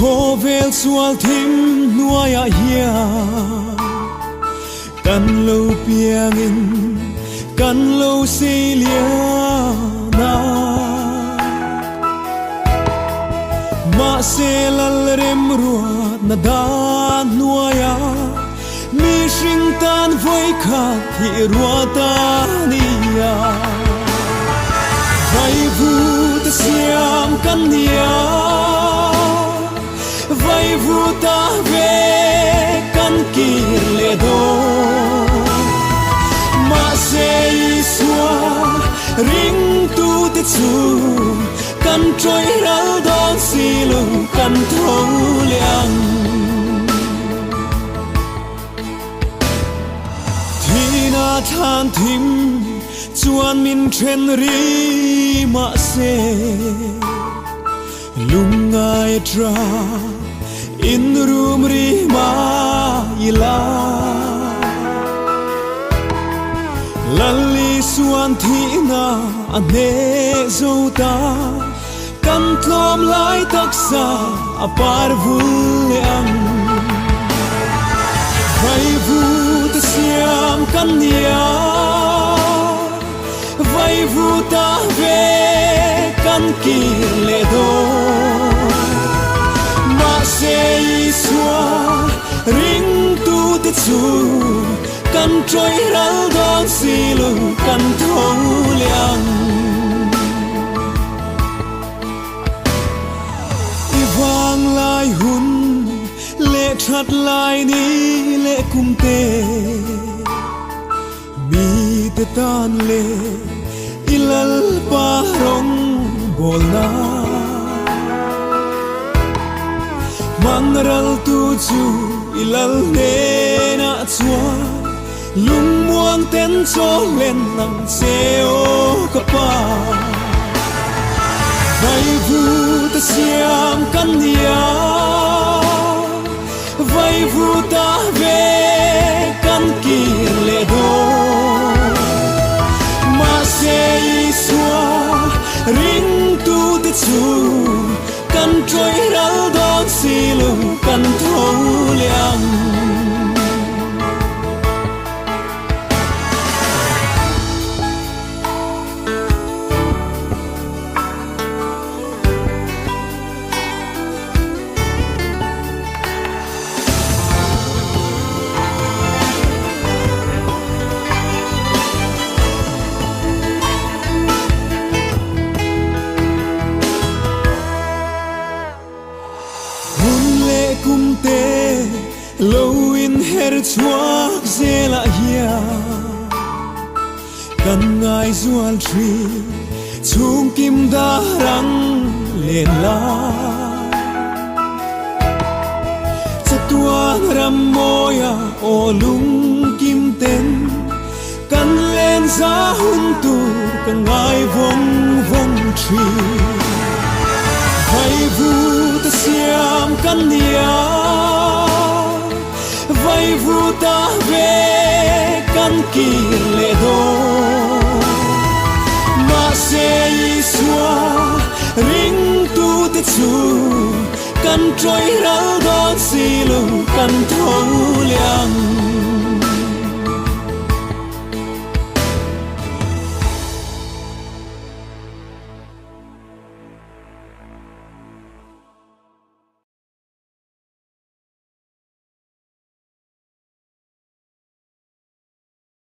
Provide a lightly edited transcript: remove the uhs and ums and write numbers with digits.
Khawvel sual thim hnuaiah hian kan lo piangin kan lo sei lian a. Mahse Lalremruatna dan hnuaiah mihring tan vawikhat thih ruat a ni a. Vaivuta siam kan ni a, vaivuta ve kan kir leh dawn. Mahse Isua ringtute chu kan tawih ral dawn si lo, kan tho leh ang. Thina thlan thim chuan min then ri mahse lungngai tra in rum ri mai la. Lal Isuan thihna a hneh zo ta, kan tlawm lai taksa a par vul leh ang. Vaivuta siam kan ni a, vaivuta ve kan kir leh dawn. Mahse Isua ringtute chu kan tawih ral dawn si lo, kan tho leh ang. I vang lai hun leh that lai ni leh kum te, mi te tan leh i Lalpa rawng bawlna. Hmang ral tu chu i Lal hnenah chuan lungmuang ten chaw len ang che aw ka pa. Vaivuta siam kan ni a, vaivuta ve kan kir leh dawn. Mahse Isua ringtute chu kan tawih ral dawn si lo, kan tho leh ang. Hun leh kum te lo inher chhuak zelah hian kan ngaizual thin chhungkim darang len lai. Chatuan ram mawia aw lungkim ten kan len za hun tur ka ngai vawng vawng thin. Vaivuta siam kan ni a, vaivuta ve kan kir leh dawn. Mahse Isua ringtute chu kan tawih ral dawn si lo, kan tho leh ang.